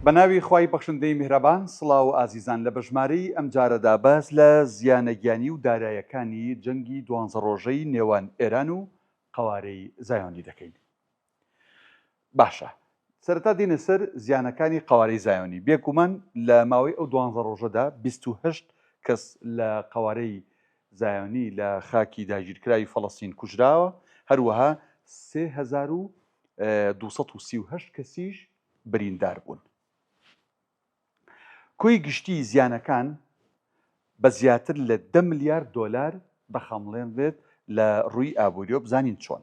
بە ناوی خوای بەخشندەی میهرەبان سڵاو ئازیزان لە بەژمارەی ئەمجارەدا باس لە زیانە گیانی و دارایەکانی جەنگی دوانزە ڕۆژەی نێوان ئێران و قەوارەی زایۆنی دەکەین. باشە سەرەتا دێینە سەر زیانەکانی قەوارەی زایۆنی بێگومان لە ماوەی ئەو دوانزە ڕۆژەدا 28 کەس لە قەوارەی زایۆنی لە خاکی داگیرکراوی فەڵەستین کوژراوە هەروەها 3238 کەسیش بریندار بوون. کۆی گشتی زیانەکان بە زیاتر لە دە ملیار دۆلار دەخەمڵێنرێت لە ڕووی ئابووریەوە بزانین چۆن.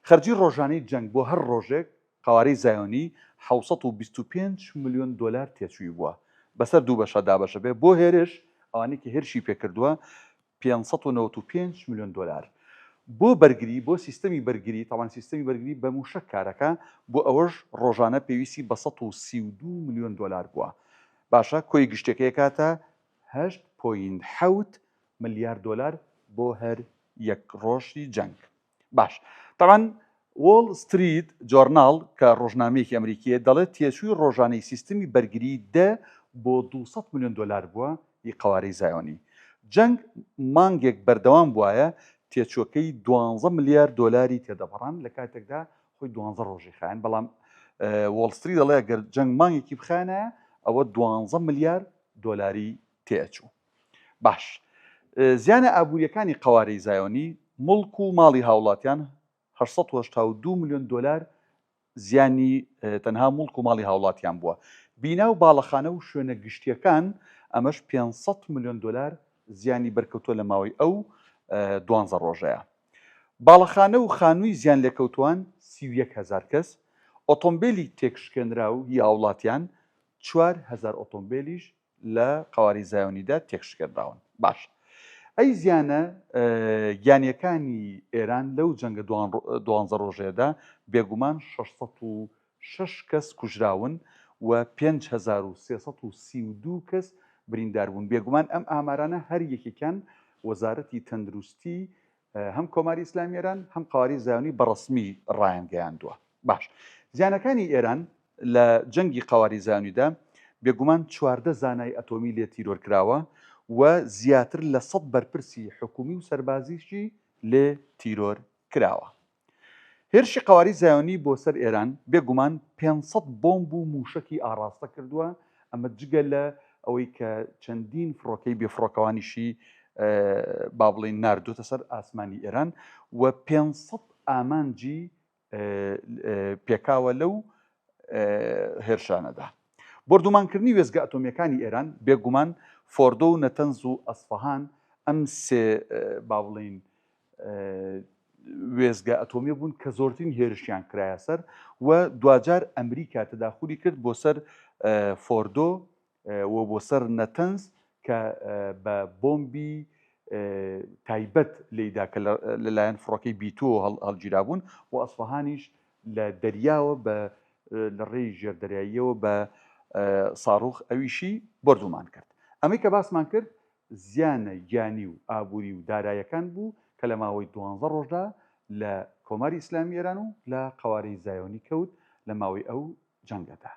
خەرجی ڕۆژانەی جەنگ بۆ هەر ڕۆژێک قەوارەی زایۆنی 725 ملیۆن دۆلار تێچووی بووە بەسەر دوو بەشە دابەشە بێ بۆ هێرش ئەوانەی کە هێرشی پێکردووە 595 ملیۆن دۆلار بۆ بەرگری بۆ سیستەمی بەرگری تاوان سیستەمی بەرگری بە موشەک کارەکە بۆ ئەوەش ڕۆژانە پێویستی بە 132 ملیۆن دۆلار بووە باشە کۆی گشتەکەی کاتە 8.7 ملیار دۆلار بۆ هەر یەک ڕۆژی جەنگ باش تاوان وۆڵ ستریت جۆرناڵ کە ڕۆژنامەیەکی ئەمریکیە دەڵێت تێچووی ڕۆژانەی سیستمی بەرگری دە بۆ 200 ملیۆن دۆلار بووە ی قەوارەی زایۆنی. جەنگ مانگێک بەردەوام بوایە تێچووەکەی دوانزە ملیار دۆلاری تێدەپەڕاند لە کاتێکدا خۆی دوانزە ڕۆژی خایاند بەڵام وۆڵ ستریت دەڵێ گەر جەنگ مانگێکی بخایەنایە ئەوە دوانزە ملیار دۆلاری تێئەچوو. باش زیانە ئابووریەکانی قەوارەی زایۆنی موڵک و ماڵی هاوڵاتیان 882 ملیۆن دۆلار زیانی تەنها موڵک و ماڵی هاوڵاتیان بووە، بینا و باڵەخانە و شوێنە گشتییەکان، ئەمەش 500 ملیۆن دۆلار زیانی بەرکەوتووە لە ماوەی ئەو دوانزە ڕۆژەیە. باڵەخانە و خانووی زیانلێکەوتووان 31 هەزار کەس، ئۆتۆمبێلی تێکشکێنراو هی هاوڵاتیان 4000 ئۆتۆمبێلیش لە قەوارەی زایۆنیدا تێکشکێنراون. باش ئەی زیانە گیانیەکانی ئێران لەو جەنگە دوانزە ڕۆژەیەدا بێگومان 606 کەس کوژراون و 5332 کەس بریندار بوون. بێگومان ئەم ئامارانە هەر یەکێکیان وەزارەتی تەندروستی هەم کۆماری ئیسلامی ئێران هەم قەوارەی زایۆنی بە ڕەسمی ڕایانگەیاندووە. باش زیانەکانی ئێران لە جەنگی قەواری زایۆنیدا بێگومان 14 زانای ئەتۆمی لێ تیرۆر کراوە و زیاتر لە 100 بەرپرسی حکومی و سەربازیشی لێ تیرۆر کراوە. هێرشی قەواری زایۆنی بۆ سەر ئێران بێگومان 500 بۆمب و مووشەکی ئاڕاستە کردووە، ئەمە جگە لە ئەوەی کە چەندین فڕۆکەی بێفڕۆکەوانیشی با بڵێین ناردووەتە سەر ئاسمانی ئێران و 500 ئامانجی پێکاوە لەو هێرشانەدا. بۆردومانکردنی وێستگە ئەتۆمییەکانی ئێران، بێگومان فۆردۆ و نەتەنز و ئەسفەهان ئەم سێ با بڵێین وێستگە ئەتۆمیە بوون کە زۆرترین هێرشیان کرایە سەر و دواجار ئەمریکا تەداخولی کرد بۆ سەر فۆردۆ و بۆ سەر نەتەنز کە بە بۆمبی تایبەت لێیدا کە لەلایەن فڕۆکەی بیتۆ هەڵگیرابوون و ئەسفەهانیش لە دەریاوە بە لە ڕێی ژێردەریاییەوە بە ساروخ ئەویشی بۆردومان کرد. ئەمەی کە باسمان کرد زیانە گیانی و ئابووری و دارایەکان بوو کە لە ماوەی دوانزە ڕۆژدا لە کۆماری ئیسلامی ئێران و لە قەوارەی زایۆنی کەوت لە ماوەی ئەو جەنگەدا.